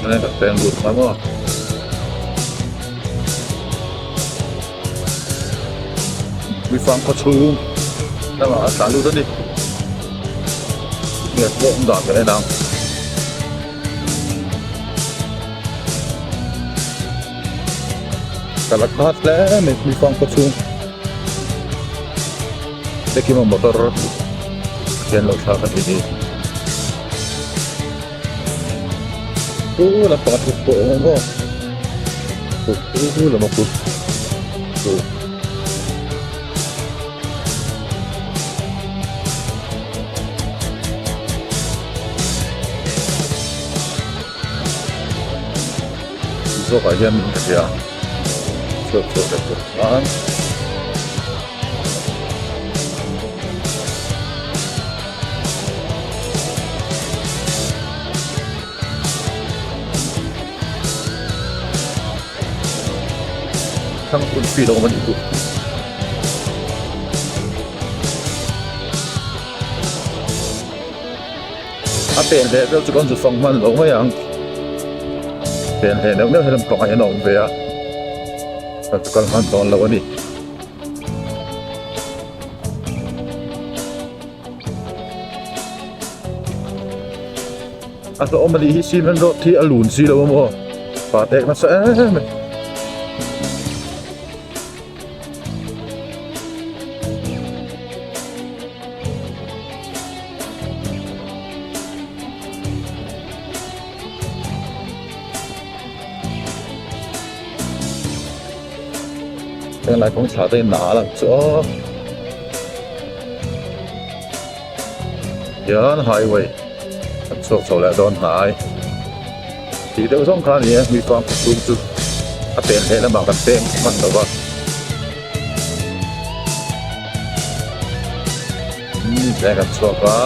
Atangin kan peng lut ang maw. Mifang khaw chhung lamah a tlan lut a ni. Nge pawh awm dan kan en ang. Ka la khat hle mai Mifang khaw chhung. Hekima motor hian lo thlak a ni hi. Pu lampang a thuk pawh a awm ang aw pu lam a khu chu zawkah hian ka hria chhuak chhuak leh tur khan. Thlang hun field a awm a nih chu. A pen leh vel chu kan zu fang hman lo mai ang. Pen leh neuh neuh he lampangah hian a awm ve a, kan chu kal hman dawn lo a ni. A hlawm a nih hi cement road hi a lun si lo a maw pa tek nasa em em. Heng lai kawng chhah te in a lang chu aw hian highway an chhuak chho leh dawn hnai tih deuh zawng kha a ni a mi fang chhung chu a pen leh lamah kan peng hman lo va umm tlai kan chhuak a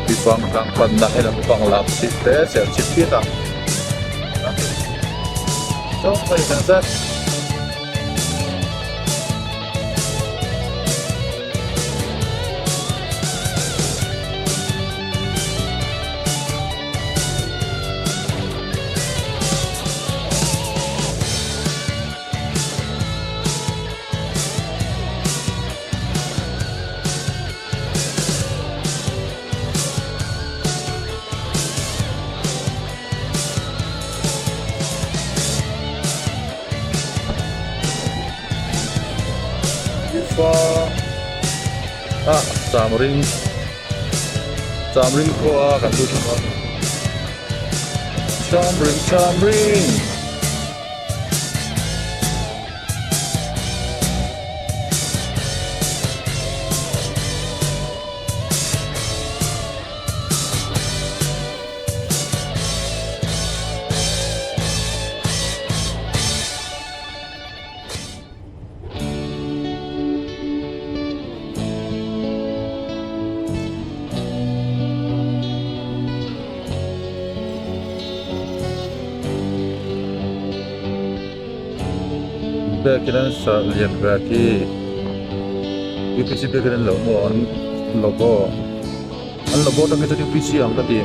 mi fang tlang panna helam pang lam chhip te serchhip phit a. Ah chamring chamring khua kan lut a chamring chamring. Biakin an sa lian ve khi UPC biakin an lo maw an logo an logo atang hi chuan UPC ang ka ti.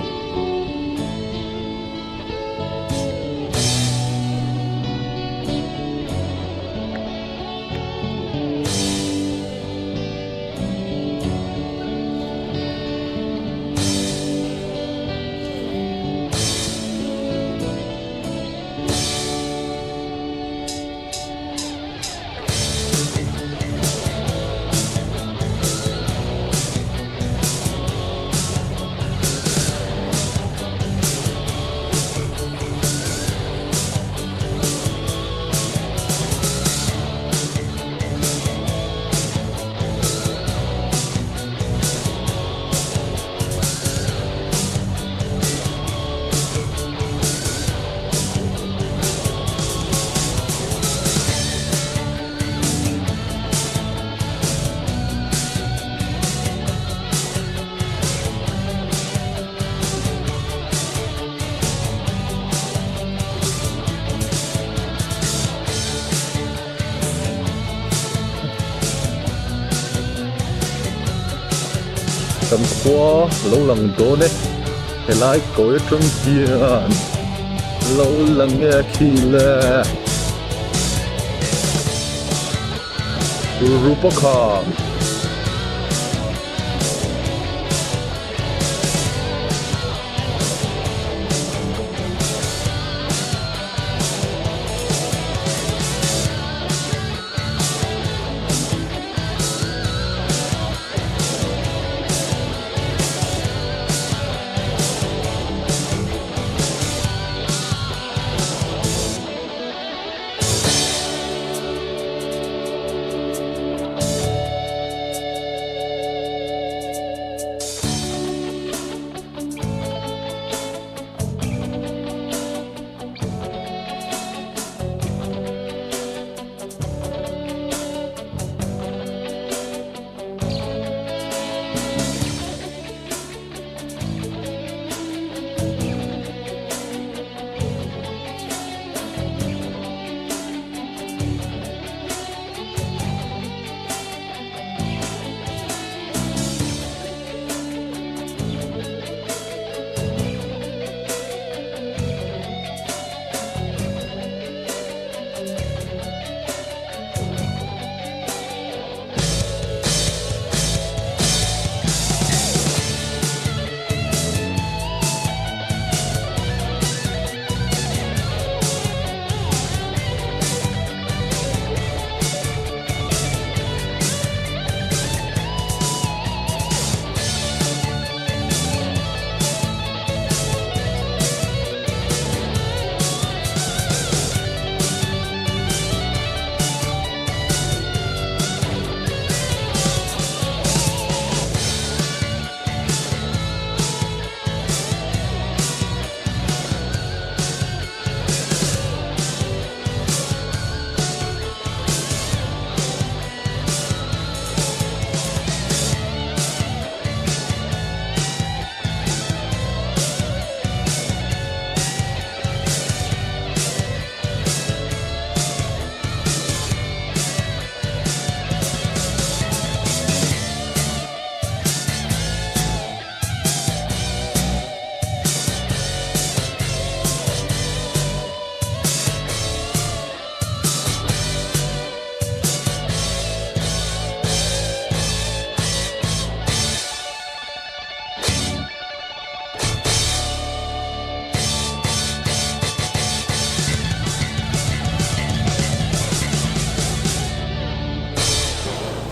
Kan khua lo lang dawn e. Helai kawi atang hian lo lang e khi le. Rupa kham.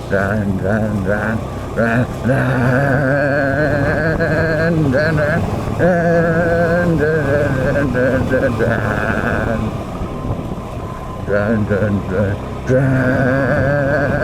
Run run run run run run run run run run run run run run run run.